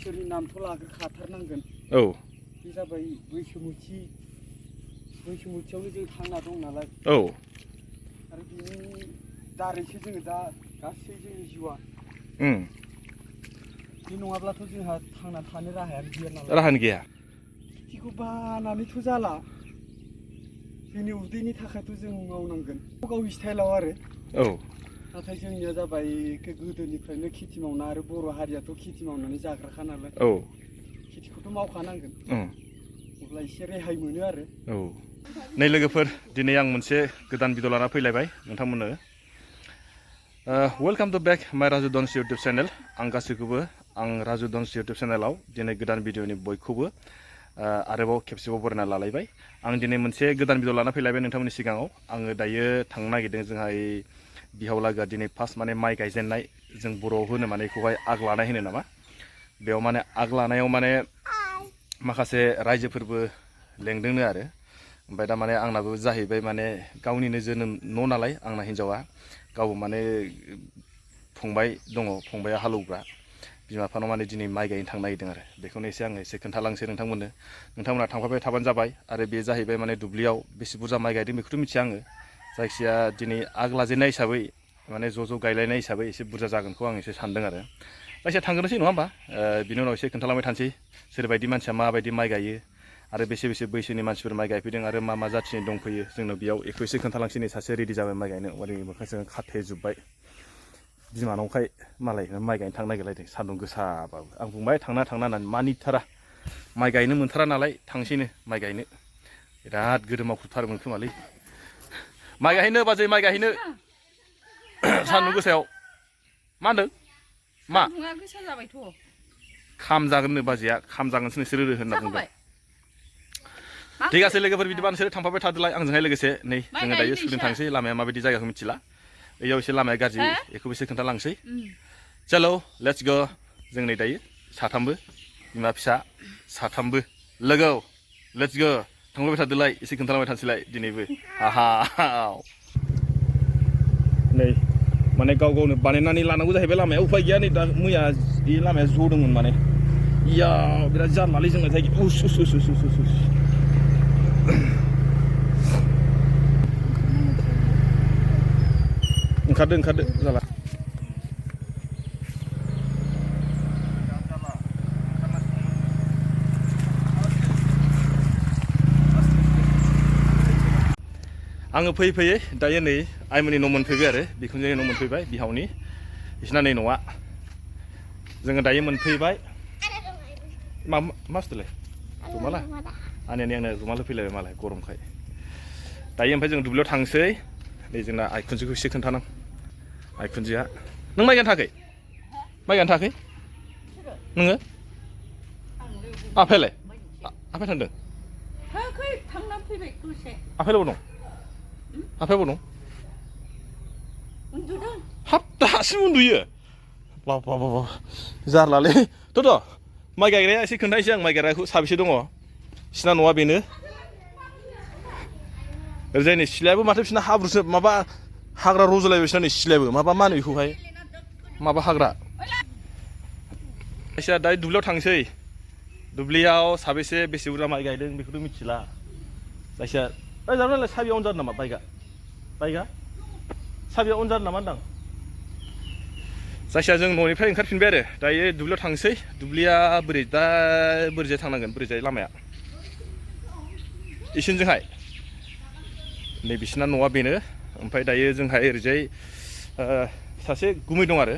इसोरनि नामथ' लाग्रोखाथारनांगोन औ बे जाबाय बैसोमुथि बैसोमुथियावनो जों थांना दं नालाय औ आरो बिनि दारैसो जोङो दा गासै जोंनि जिउआ बे नङाब्लाथ' जोंहा थांना थानो राहायानो गैया नालाय राहायानो गैया खेथिखौ बानानैथ' जाला जोंनि उदैनि थाखायथ' जों मावनांगोन गाव स्टाइलाव आरो औ नाथाय जोंनिया जाबाय गोदोनिफ्रायनो खेथि मावना आरो बर' हारियाथ' खेथि मावनानै जाग्राखा नालाय औ खेथिखौथ' मावखानांगोन अब्ला एसे रेहाय मोनो आरो औ नै लोगोफोर दिनै आं मोनसे गोदान भिडिअ लाना फैलायबाय नोंथांमोननो वेलकाम टु बेक माय राजु डन्स इउटुब चेनेल आं गासैखौबो आं राजु डन्स इउटुब चेनेलाव दिनै गोदान भिडिअनि बयखौबो आरोबाव खेबसेबाव बरायना लालायबाय आं दिनै मोनसे गोदान भिडिअ लाना फैलायबाय नोंथांमोननि सिगाङाव आङो दायो थांनो नागिरदों जोंहा बिहावलागोआ दिनै फार्स्ट माने माइ गायजेननाय जों बर'आव होनो माने बेखौहाय आग लानाय होनो नामा बेयाव माने आग लानायाव माने माखासे रायजोफोरबो लेंदोंनो आरो ओमफ्राय दा माने आंनाबो जाहैबाय माने गावनिनो जोनोम न' नालाय आंना हिन्जावा गाव माने फंबाय दङ फंबाया हालौग्रा बिमा बिफानाव माने दिनै माइ गायनो थांनो नागिरदों आरो बेखौनो आङो एसे खोन्थालांसै नोंथांमोना थांफाबाय थाबानो जाबाय आरो बे जाहैबाय माने दुब्लियाव बेसे बुरजा माइ गायदों बेखौथ' मिथिया आङो जायखिजाया दिनै आग लाजेननाय हिसाबै माने ज' गायलायनाय हिसाबै एसे बुरजा जागोनखौ आं एसे सानदों आरो जायखिया थांग्रोनोसै नङा होमबा बिनि उनाव एसे खोन्थालांबाय थानोसै सोरबायदि मानसिया माबायदि माइ गायो आरो बेसे बैसोनि मानसिफोर माइ गायफैदों आरो मा जाथिनि दंफैयो जोंनाव बेयाव बेखौ एसे खोन्थालांसै नै सासे रेडि जाबाय माइ गायनो ओरै मोखांजों खाथेजोब्बाय बिमानावखाय मालाय माइ गायनो थांनो नागिरलायदों सान्दुं गोसाबाबो आं बुंबाय थांना होननानै मानिथारा माइ गायनो मोनथारा नालाय थांसैनो माइ गायनो बिराद गोदोमाव खुथारोमोन खोमालै माइ गायहैनो बाजै माइ गायहैनो सान्दुं गोसायाव मा होनदों मा गोसा जाबायथ' खाम जागोननो बाजैया खाम जागोनसो नोंसोरो होनना बुंदों ठीक আছে लोगोफोर बिदिबा नोंसोर थांफाबाय थादोलाय आंजोंहाय लोगोसे नै जोङो दायो स्कुलजों थांसै लामाया माबायदि जायगाखौ मिथिला बेयाव एसे लामाया गाज्रि बेखौबो एसे खोन्थालांसै चलो लेट्स गो जों नै दायो साथामबो बिमा फिसा साथामबो लोगो लेट्स गो थांफाबाय थादोलाय एसे खोन्थालांबाय थानोसैलाय दिनैबो नै माने गाव गावनो बानायनानै लानांगौ जाहैबाय लामाया उफाय गैया नै दा मैया बे लामाया जदोंमोन माने इया बिराद जारलालै जोंना जायगाया ओंखारदो जाला आङो फैयै दायो नै आइमोननि न' मोनफैबाय आरो बिखुनजोनि न' मोनफैबाय बिहावनि बिसिना नै न'आ जोङो दायो मोनफैबाय मा बुस्थुलाय रुमाला आंनियानो आंनो रुमाल होफैलायबाय मालाय गरमखाय दायो ओमफ्राय जों दुब्लियाव थांसै नै जोंना आइखुनजोखौ एसे खोन्थानां आइखुनजोआ नों माइ गायनो थाङाखै नोङो आफायालाय आफाया थांदों आफायालाय दं आफायाबो दं हाब दासिम उन्दुयो बाबा जारलालै थ' माइ गायग्राया एसे खोन्थानोसै आं माइ गायग्राखौ साबेसे दङ बिसिना न'आ बेनो ओरैजाय नै सिलायाबो माथो बिसिना हाब्रुसो माबा हाग्रा रज'लायबाय बिसिना नै सिलायाबो माबा मा होनो बेखौहाय माबा हाग्रा जायखिया दायो दुब्लियाव थांसै दुब्लियाव साबेसे बेसे बुरजा माइ गायदों बेखौथ' मिथिला जायखिया जानाय साबिया अन जादों नामा बाइकआ साबिया अन जादों नामा होनदां जायखिया जों न'निफ्राय ओंखारफिनबाय आरो दायो दुब्लियाव थांसै दुब्लिया बोरैजाय थांनांगोन बोरैजाय लामाया इसिनजोंहाय नै बिसिना न'आ बेनो ओमफ्राय दायो जोंहा ओरैजाय सासे गुमै दं आरो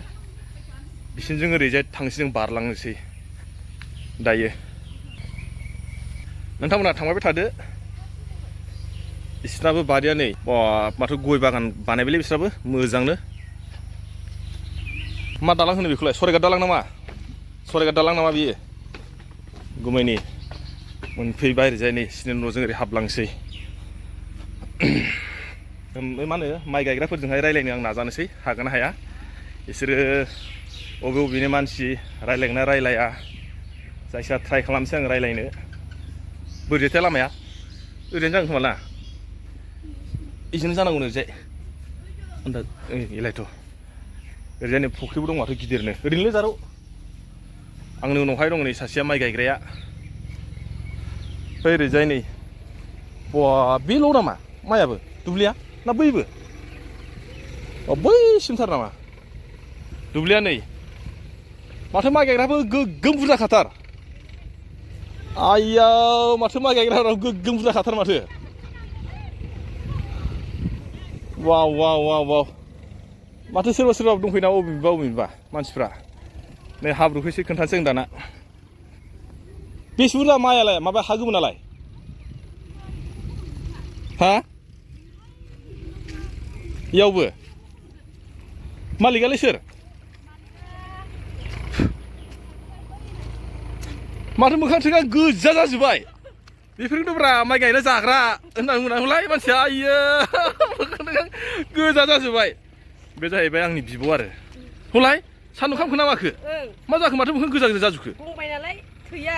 बिसिनिजों ओरैजाय थांसै जों बारलांनोसै दायो नोंथांमोना थांबाय थादो बिसोरनाबो बारिया नै माथो गय बागान बानायबायलै बिसोराबो मोजांनो मा दालां होनो बेखौलाय सराइघाट दालां नामा बियो गुमैनि मोनफैबाय ओरैजाय नै सिनि न'जों ओरै हाबलांसै मा होनो माइ गायग्राफोरजोंहाय रायज्लायनो आं नाजानोसै हागोन ना हाया बिसोरो बबेनि मानसि रायज्लायगोन ना रायज्लाया जायखिया ट्राइ खालामसै आं रायज्लायनो बोरैथाय लामाया ओरैनो जागोन खोमा ना इजोंनो जानांगौनो ओरैजाय होनदा एलायथ' ओरैजाय नै फुख्रिबो दं माथो गिदिरनो ओरैनोलै जारौ आंनि उनावहाय दङ नै सासेया माइ गायग्राया ओरैजाय नै बा बेल' नामा माइयाबो दुब्लिया ना बैबो बैसिमथार नामा दुब्लिया नै माथो माइ गायग्राबो गोगोम बुरजाखाथार आइयाव माथो माइ गायग्राफ्राबो गोगोम बुरजाखाथार माथो वाव वाव वाव वाव माथो सोरबा सोरबा दंफैना अबेनिबा मानसिफ्रा नै हाब्रुखौ एसे खोन्थानोसै आं दाना बेसे बुरजा माइयालाय माबा हा गोमोनालाय हा इयावबो मालिकआलाय सोर माथो मोखां थोखां गोजा जाजोब्बाय बेफोरखौथ' ब्रा माइ गायना जाग्रा होननानै मोनाखैलाय मानसिया आइयो मोखां थोखां गोजा जाजोब्बाय बे जाहैबाय आंनि बिब' आरो हलाय सान्दुं खामखो ना माखो मा जाखो माथो मोखां गोजा गोजा जाजोबखो बुंबाय नालाय थैया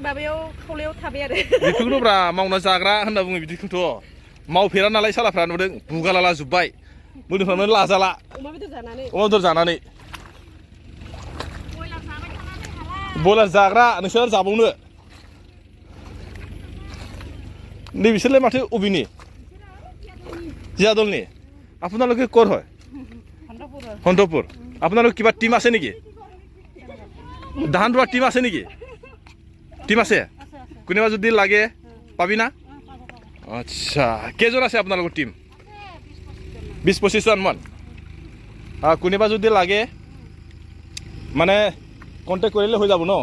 माबायाव खावलायाव थाबाय आरो बेफोरखौथ' ब्रा मावना जाग्रा होनना बुङो बिदिखौथ' मावफेरा नालाय सालाफ्रा नुदों बुगाला जोब्बाय मोदोमफ्रानो लाजाला अमा बेदर जानानै बयलार जाग्रा नोंसोर जाबावनो नैबिसोरलाय माथो अबेनि जियादलनि আপোনালোকে ক'ৰ হয় হন্তপুৰ আপোনালোক কিবা টিম আছে নেকি ধান ৰোৱা টিম আছে নেকি টিম আছে কোনোবা যদি লাগে পাবি না আচ্ছা কেইজন আছে আপোনালোকৰ টিম 20-25 জনমান কোনোবা যদি লাগে মানে কণ্টেক্ট কৰিলে হৈ যাব ন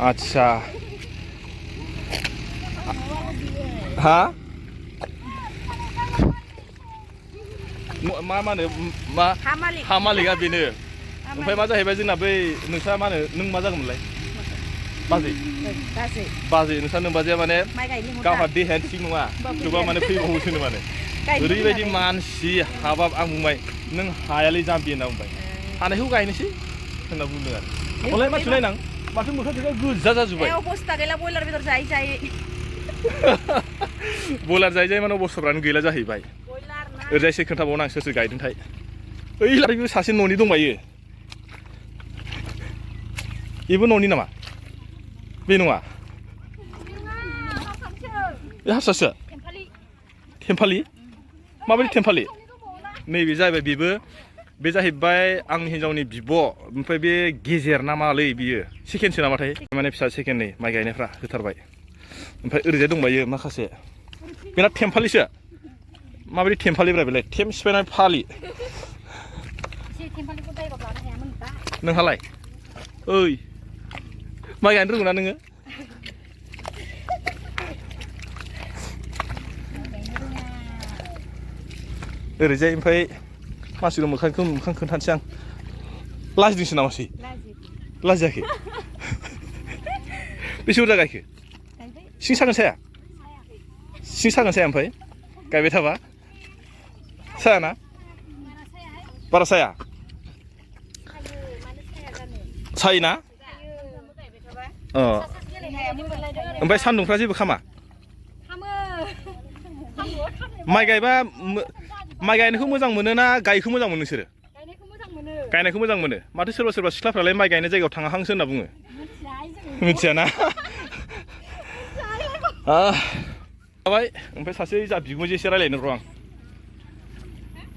আচ্ছা হা मा होनो मा हा मालिकआ बेनो ओमफ्राय मा जाहैबाय जोंना बै नोंस्रा मा होनो नों मा जागोनलाय बाजै नोंस्रा नोंबाजैया माने गावहा देहायानो थिग नङा थेवबा माने फैबावोसोनो माने ओरैबायदि मानसि हाबाब आं बुंबाय नों हायालै जाम्बि होनना बुंबाय हानायखौ गायनोसै होनना बुंदों आरो हलाय मानसि नायनां माथो मोखां थोखां गोजा जाजोब्बाय अबस्था गैला बयलार बेदर जायै जायै बयलार जायै जायै माने अबस्थाफ्रानो गैला जाहैबाय ओरैजाय एसे खोन्थाबावनो आं सोर सोर गायदोंथाय ओइ लारिबो सासे न'नि दंबायो बेबो न'नि नामा बे नङा बे हारसासो थेम्फालि माबायदि थेम्फालि नैबे जाहैबाय बेबो बे जाहैबाय आंनि हिन्जावनि बिब' ओमफ्राय बे गेजेर ना मालै बियो सेकेन्डसो नामाथाय माने फिसा सेकेन्ड नै माइ गायनायफ्रा होथारबाय ओमफ्राय ओरैजाय दंबायो माखासे बेना थेम्फालिसो माबायदि थेम्फालिब्रा बेलाय थेम सिफायनानै फालि नोंहालाय ओइ माइ गायनो रोंगौ ना नोङो ओरैजाय ओमफ्राय मानसिखौ मोखां खोन्थानोसै आं लाजिदोंसो नामासै लाजियाखै बेसे बुरजा गायखो सिं सागोन साया ओमफ्राय गायबाय थाबा साया ना बारा साया सायोना ओमफ्राय सान्दुंफ्रा जेबो खामा माइ गायनायखौ मोजां मोनो ना गायखौ मोजां मोनो नोंसोरो गायनायखौ मोजां मोनो माथो सोरबा सोरबा सिख्लाफ्रालाय माइ गायनाय जायगायाव थाङाहांसो होनना बुङो मिथियाना जाबाय ओमफ्राय सासे जा बिगुमैजों एसे रायज्लायनो र'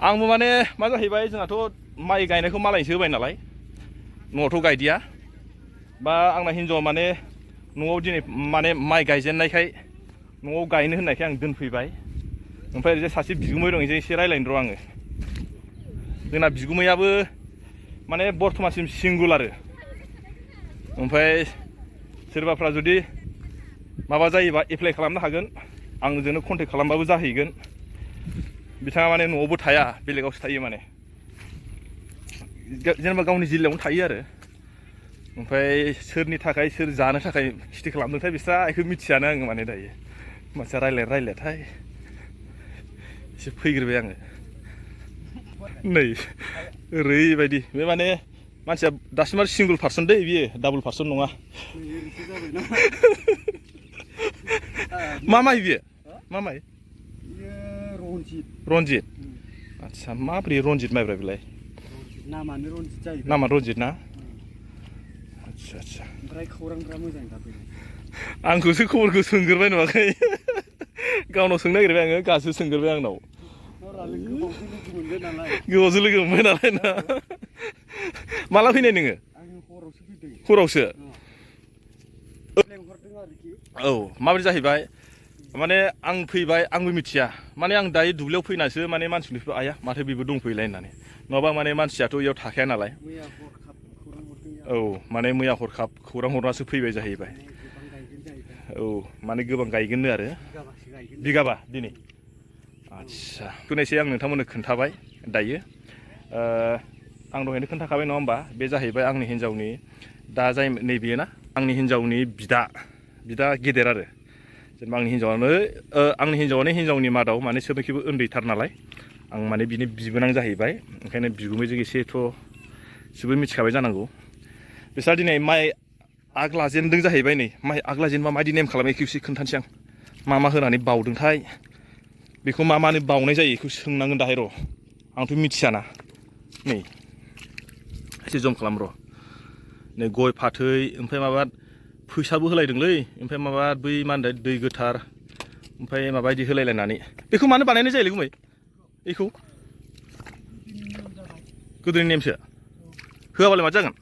आंबो माने मा जाहैबाय जोंहाथ' माइ गायनायखौ मालायनोसो होबाय नालाय न'आवथ' गायदिया बा आंना हिन्जावा माने न'आव दिनै माने माइ गायजेननायखाय न'आव गायनो होननायखाय आं दोनफैबाय ओमफ्राय ओरैजाय सासे बिगुमै दं बेजों एसे रायज्लायनो र' आङो जोंना बिगुमैयाबो माने बर्थमानसिम सिंगुल आरो ओमफ्राय सोरबाफ्रा जुदि माबा जायोबा एप्लाइ खालामनो हागोन आंजोंनो कन्टेक्ट खालामबाबो जाहैगोन बिथाङा माने न'आवबो थाया बेलेगावसो थायो माने जेनेबा गावनि जिल्लायावनो थायो आरो ओमफ्राय सोरनि थाखाय सोर जानो थाखाय खेथि खालामदोंथाय बिस्रा बेखौ मिथियानो आङो माने दायो मानसिया रायलायथाय एसे फैग्रोबाय आङो नै ओरैबायदि बे माने मानसिया दासिम आरो सिंगल पार्सन दै बियो डाबल पार्सन नङा मा माइ बियो मा माइ रनजित आदसा माब्रै रनजित माइब्रा बेलाय नामानो रनजित जायो नामा रनजित ना आदसा आदसा ओमफ्राय खौरांफ्रा मोजां दा फैदों आंखौसो खबरखौ सोंग्रोबाय नुवाखै गावनाव सोंनो नागिरबाय आङो गासो सोंग्रोबाय आंनाव नरालाय गोबावजों लोगो मोनबाय नालाय गोबावसो लोगो मोनबाय नालाय ना माला फैनाय नोङो आङो हरावसो फैदों हरावसो लेंहरदों आरोखि औ माबोरै जाहैबाय माने आं फैबाय आंबो मिथिया माने आं दायो दुब्लियाव फैनासो माने मानसिफोरनिफ्राय आया माथो बेबो दंफैलाय होननानै नङाबा माने मानसियाथ' इयाव थाखाया नालाय मैया हरखाब खौरां हरदों औ माने मैया हरखाब खौरां हरनासो फैबाय जाहैबाय गोबां गायगोन जाहैबाय औ माने गोबां गायगोननो आरो बिगाबासो गायगोन बिगाबा दिनै आदसा खोनायसै आं नोंथांमोननो खोन्थाबाय दायो आं दहायनो खोन्थाखाबाय नङा होमबा बे जाहैबाय आंनि हिन्जावनि दा जाय नैबेयो ना आंनि हिन्जावनि बिदा गेदेर आरो जेनेबा आंनि हिन्जावानो हिन्जावनि मादाव माने सोरनिखिबो उन्दैथार नालाय आं माने बिनि बिबोनां जाहैबाय ओंखायनो बिगुमैजों एसेथ' जोबोर मिथिखाबाय जानांगौ बिस्रा दिनै माइ आग लाजेनदों जाहैबाय नै माइ आग लाजेनबा माबायदि नेम खालामो बेखौ एसे खोन्थानोसै आं मा होनानै बावदोंथाय बेखौ मानो बावनाय जायो बेखौ सोंनांगोन दाहाय र' आंथ' मिथियाना नै एसे जम खालाम र' नै गय फाथै ओमफ्राय माबा फैसाबो होलायदोंलै ओमफ्राय माबा बै मा होनदों दै गोथार ओमफ्राय माबा बिदि होलायलायनानै बेखौ मानो बानायनाय जायोलै गुमै बेखौ गोदोनि नेमसो होआबालाय माथो जागोन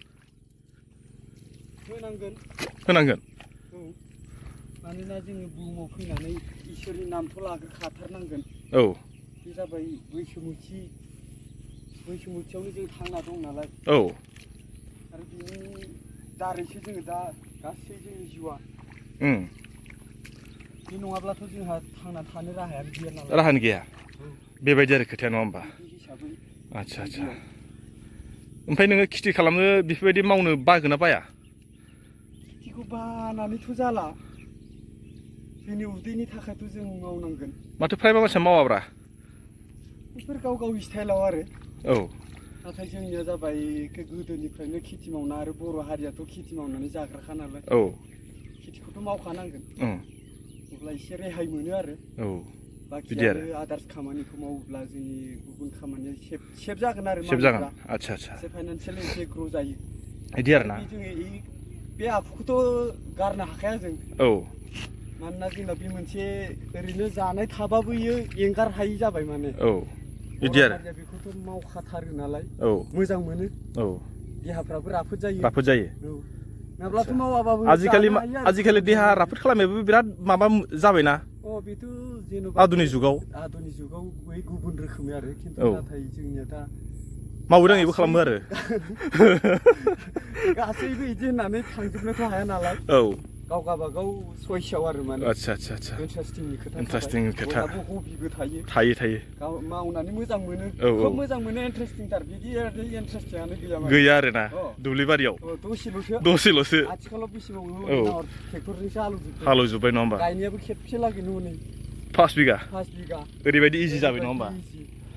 होनांगोन औ मानोना जोङो बुहुमाव फैनानै इसोरनि नामथ' लाग्रोखाथारनांगोन औ बे जाबाय बैसोमुथियावनो जों थांना दं नालाय औ आरो बिनि दारैसो जोङो दा गासै जोंनि जिउआ बे नङाब्लाथ' जोंहा थांना थानो राहायानो गैया नालाय राहायानो गैया बेबायदि आरो खोथाया नङा होमबा बे हिसाबै आदसा आदसा ओमफ्राय नोङो खेथि खालामनो बेफोरबायदि मावनो बागोन ना बाया खेथिखौ बानानैथ' जाला जोंनि उदैनि थाखायथ' जों मावनांगोन माथो फ्रायबा मानसिया मावाब्रा बेफोर गाव गाव स्टाइलाव आरो औ नाथाय जोंनिया जाबाय गोदोनिफ्रायनो खेथि मावना आरो बर' हारियाथ' खेथि मावनानै जाग्राखा नालाय औ खेथिखौथ' मावखानांगोन अब्ला एसे रेहाय मोनो आरो औ बाखि बिदि आरो आदार्स खामानिखौ मावोब्ला जोंनि गुबुन खामानिया सेफ जागोन आरो सेफ जागोन आदसा आदसा एसे फाइनान्सियेलि एसे ग्र' जायो बिदि आरो ना जोङो बे आखुखौथ' गारनो हाखाया जों औ मानोना जोंना बे मोनसे ओरैनो जानाय थाबाबो इयो एंगार हायि जाबाय माने औ बिदि आरो बेखौथ' मावखाथारो नालाय औ मोजां मोनो औ देहाफ्राबो राफोद जायो औ नङाब्लाथ' मावाबाबो आजिखालि देहा राफोद खालामनायाबो बिराद माबा जाबायना बेथ' जेनेबा आधुनिक जुगाव बै गुबुन रोखोमै आरो खिन्थु नाथाय जोंनिया दा मावो दाङैबो खालामो आरो गासैबो बिदि होननानै थांजोबनोथ' हाया नालाय औ गाव गावबागाव सयसआव आरो माने आदसा इन्टारेस्टिंनि खोथा बयहाबो हबिबो थायो गाव मावनानै मोजां मोनो खोब मोजां मोनो इन्टारेस्टिंथार बिदि इन्टारेस्टिंआनो गैया आरोना दुब्लि बारियाव दसेल'सो आथिखालाव बेसे मावो ट्रेक्टरजोंसो हालेवजोब्बाय नङा होमबा गायनायाबो खेबसे लागैनो हनै 5 बिगा ओरैबायदि इजि जाबाय नङा होमबा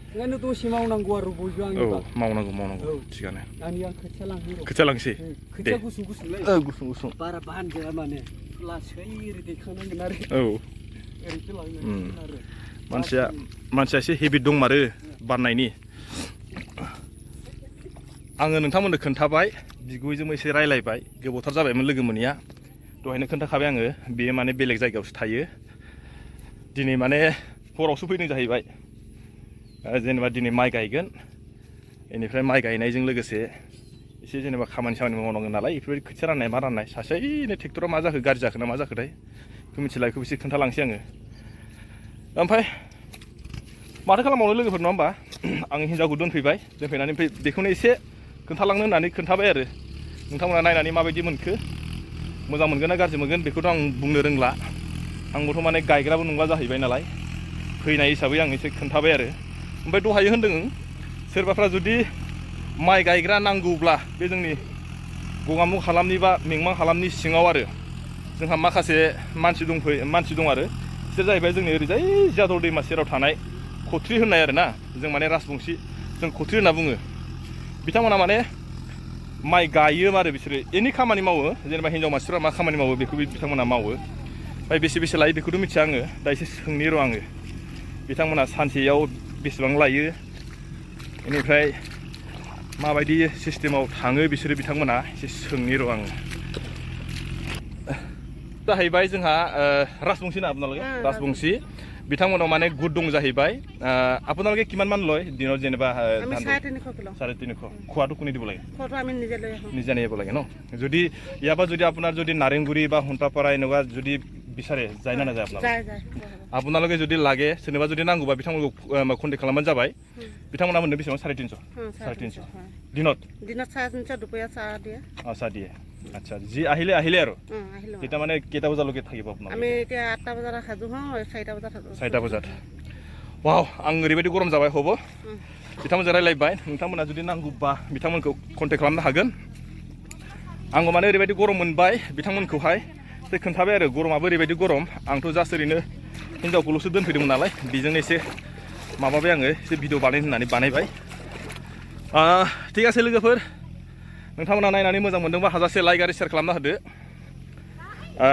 ओंखायनो दसे मावनांगौ आरो बयबो आंनिबा मावनांगौ थिगानो आं खोथिया लांनो खोथिया लांसै खोथिया गुसुंलै गुसुं बारा बानजाया माने लासै ओरै दैखांनांगोन आरो ओरैसो लांनांगोन आरो मानसिया एसे हेबिट दंमारो बाननायनि आङो नोंथांमोननो खोन्थाबाय बिगुमैजोंबो एसे रायलायबाय गोबावथार जाबायमोन लोगो मोनैया दहायनो खोन्थाखाबाय आङो बेयो माने बेलेग जायगायावसो थायो दिनै माने हरावसो फैदों जाहैबाय जेनेबा दिनै माइ गायगोन बेनिफ्राय माइ गायनायजों लोगोसे एसे जेनेबा खामानि मावनांगोन नालाय बेफोरबायदि खोथिया राननाय मा राननाय सासेनो ट्रेक्टरा मा जाखो गाज्रि जाखो ना मा जाखोथाय बेखौ मिथिला बेखौ एसे खोन्थालांसै आङो ओमफ्राय माथो खालामबावनो लोगोफोर नङा होमबा आं हिन्जावखौ दोनफैनानै ओमफ्राय बेखौनो एसे खोन्थालांनो होननानै खोन्थाबाय आरो नोंथांमोना नायनानै माबायदि मोनखो मोजां मोनगोन ना गाज्रि मोनगोन बेखौथ' आं बुंनो रोंला आंबोथ' माने गायग्राबो नंला जाहैबाय नालाय फैनाय हिसाबै आं एसे खोन्थाबाय आरो ओमफ्राय दहाय होनदों सोरबाफ्रा जुदि माइ गायग्रा नांगौब्ला बे जोंनि गगामुग हालामनि बा मेंमां हालामनि सिङाव आरो जोंहा माखासे मानसि दं आरो बिसोर जाहैबाय जोंनि ओरैजाय जियादर दैमा सेराव थानाय खथ्रि होननाय आरो ना जों माने राजबंसि जों खथ्रि होनना बुङो बिथांमोना माने माइ गायो आरो बिसोरो एनि खामानि मावो जेनेबा हिन्जाव मानसिफ्रा मा खामानि मावो बेखौ बिथांमोना मावो ओमफ्राय बेसे लायो बेखौथ' मिथिया आङो दा एसे सोंनि र' आङो बिथांमोना सानसेयाव बेसेबां लायो बेनिफ्राय माबायदि सिस्टेमाव थाङो बिसोरो बिथांमोना एसे सोंनि र' आं जाहैबाय जोंहा राजबंसि ना আপোনালোকে राजबंसि बिथांमोनाव माने गुद दं जाहैबाय আপোনালোকে কিমান মান লয় দিনত যেনিবা আমি 350 কিলো 350 খোৱাটো কোনে দিব লাগে খোৱাটো আমি নিজে লৈ আহোঁ নিজে নিব লাগে ন যদি ইয়াৰ পৰা যদি আপোনাৰ যদি নাৰেংগুৰি বা হন্তাপাৰা এনেকুৱা যদি বিচাৰে যায় না নাযায় আপোনালোকে যায় যায় আপোনালোকে যদি লাগে সোरनोबा যদি नांगौबा बिथांमोनखौ कन्टेक्ट खालामबानो जाबाय बिथांमोना मोननो बेसेबां 350 दिনত 350 দুপৰীয়া চাহ দিয়ে চাহ দিয়ে আচ্ছা যি আহিলে আহিলে আৰু এটা মানে কেইটা বজালৈকে থাকিব আপোনালোকে আমি এতিয়া 8টা বজাত সাজু হওঁ 4টা বজাত থাকোঁ 4টা বজাত वाव आं ओरैबायदि गरम जाबाय हबो बिथांमोनजों रायलायबाय नोंथांमोना जुदि नांगौबा बिथांमोनखौ कन्टेक्ट खालामनो हागोन आंबो माने ओरैबायदि गरम मोनबाय बिथांमोनखौहाय खोन्थाबाय आरो गरमाबो ओरैबायदि गरम आंथ' जास्ट ओरैनो हिनजावखौल'सो दोनफैदोंमोन नालाय बेजोंनो एसे माबाबाय आङो एसे भिडिअ बानायनो होननानै बानायबाय थिग আছে लोगोफोर नोंथांमोना नायनानै मोजां मोनदोंबा हाजासे लाइक आरो शेयार खालामना होदो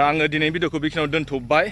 आङो दिनैनि भिडिअखौ बेखिनियाव दोनथ'बाय